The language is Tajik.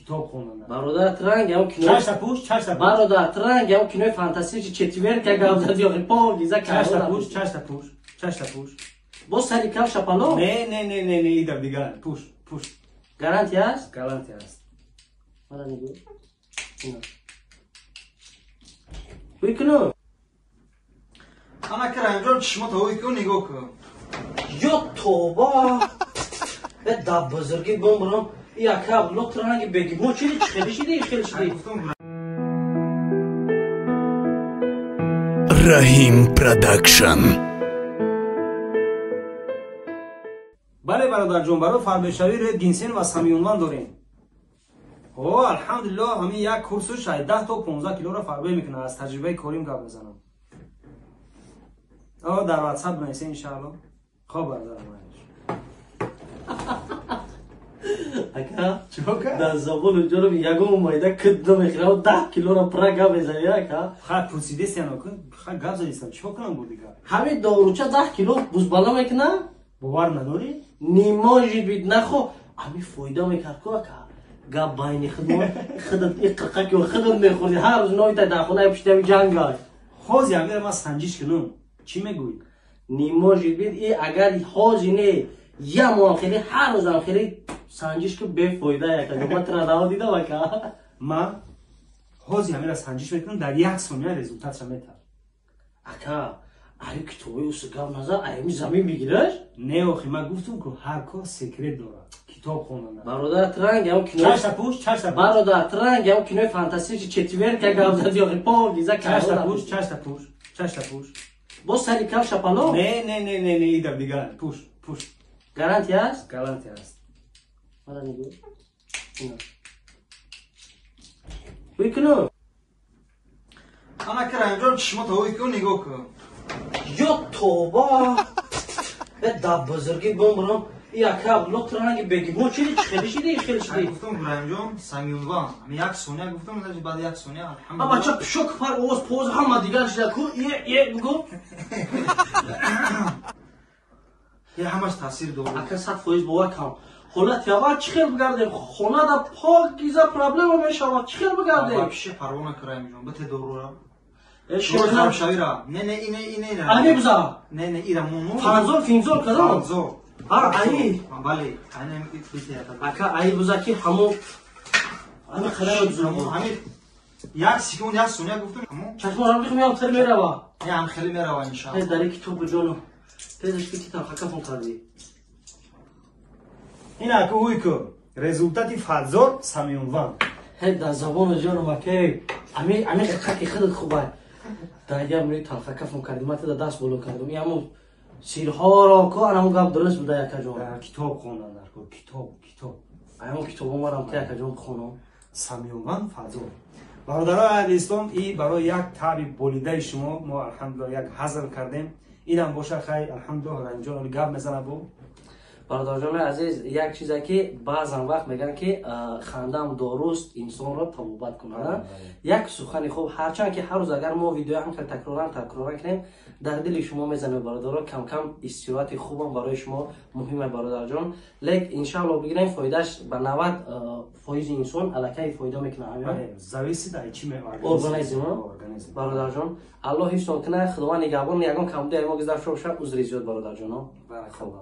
Китоб хондан. Бародар транг ям кино. Чашта пуш, чашта пуш. Бародар транг ям кинои фантастики четверка гап зад ё погиза. Чашта пуш, чашта пуш, чашта пуш. Боз сари кав шапало? Не, не, не, не, не, идам дигар. Пуш, пуш. Гарантия аст? Гарантия аст. Мара нигоҳ. Ина. Ҳуй куну. Ана ки Раҳимҷон, чишмота ҳуй кун, нигоҳ кун. Ё тоба! Э да бузургӣ бумбурам. Яка Абдулло транги бегимо чиди чӣ хеле шиди хеле шиди. Раҳим Продакшн. Бале бародарҷон, барои фарбешавӣ ред гинсен ва самиюнван дорем. О, алҳамдулиллоҳ, ҳамин як курсу 10 то 15 килоро фарбе мекунад, аз таҷрибаи корим гап мезанам. О, дар WhatsApp бинависед иншаалло. Хоб бародарам. Ака, Чико кард? Дар забону ҷонам ягон майда кид намехӯрам, 10 килоро пра гап мезанӣ, ака. Ха пурсидестиан, ха гап задистам, чико кунам бо дигар? Ҳамин доруча 10 кило бузбала мекуна? Бовар надорӣ? Не может быть, нахо. Ҳамин фоида мекард ку, ака. Гап байни худмон, худат иқиқа ки худат мехӯрдӣ, ҳар рӯз ноита дар хонаи пушти ҳамин ҷангай. Ҳози ҳамира ман санҷиш кунам, чӣ мегӯӣ? Не может быть, и агар ҳози не, я моҳам хеле ҳар рӯзам хеле санҷиш ку бефоида, яка. Ман тура раво дидам, ака. Ман ҳози ҳамира санҷиш мекунам, дар як сония результатша метавам. Ака, аю китоби уси гап назар, аями замин бигираш? Не, охи ман гуфтум ку ҳар кор секрет дорад. Китоб хондан. Бародар транг ям кино. Чашта пуш, чашта пуш. Бародар транг ям кинои фантастики четверка гап зад ё погиза. Чашта пуш, чашта пуш, чашта пуш. Боз сари кав шапало? Не, не, не, не, не, идам дигар. Пуш, пуш. Гарантия аст? Гарантия аст. Мара нигоҳ. Ина. Ҳуй куну. Ана ки Раҳимҷон, чишмота ҳуй кун, нигоҳ кун. Ё тоба! Э да бузургӣ бумбурам. Яка Абдулло транги бегимо чиди чӣ хеле шиди хеле шиди. Гуфтум Раҳимҷон, самиюнван. Ҳамин як сония гуфтум, баъд як сония алҳамдулиллоҳ. Бача пишок пар овоз поз ҳама дигар шида ку е е бугу. Е ҳамаш таъсир дорад. Ака 100% бовар кам. Ҳолати аввал чӣ хел бигардем? Хонада покиза проблема мешавад. Чӣ хел бигардем? Вообще парво накун Раҳимҷон, бите дорура. Шавира. Не, не, ине, ине. Ани буза. Не, не, ира муну. Фанзор, финзор кадом? Фанзор. Ҳа, аи. Бале, ани бите. Ака, аи буза ки ҳамо ҳами қадам буза. Ҳами як секунд, як сония гуфтум. Чашмонам бихм ям тир мерава. Не, ҳам хеле мерава иншаалло. Тез дари китобу ҷону. Тезаш ки китоб хакафон кардӣ. Ина ку ҳуй ку. Результати фанзор самиюнван. Ҳе дар забону ҷону аке. Ами ами хаки худат хубай. Дар як мури талхакафон кардӣ, ман туда даст боло кардам. И ҳамун сирҳоро ку ана ҳамун гап дуруст буда, якаҷон. Китоб хондан дар ку, китоб, китоб. Ҳамун китобо марам ки якаҷон бихонам. Самиюнван фазол. Бародарои аҳли ислом, и барои як таби болидаи шумо мо алҳамдулиллоҳ як ҳазл кардем. Инам боша хай, алҳамдулиллоҳ, Раҳимҷон оли гап мезана бу. Бародарҷони азиз, як чизе ки баъзан вақт мегӯянд ки хандам доруст инсонро табобат кунад. Як сухани хуб, ҳарчанд ки ҳар рӯз агар мо видеои ҳам хеле такроран такроран кунем, дар дили шумо мезанем, бародаро, кам-кам истироҳати хубам барои шумо муҳима, бародарҷон. Лек иншаалло бигирем фоидаш ба 90% инсон аллакай фоида мекунад. Зависит ай чи организм. Бародарҷон, Аллоҳ ҳифзтон кунад, Худованд нигаҳбон, ягон камбуди мо гузашта бошад, узри зиёд, бародарҷоно. Хоб.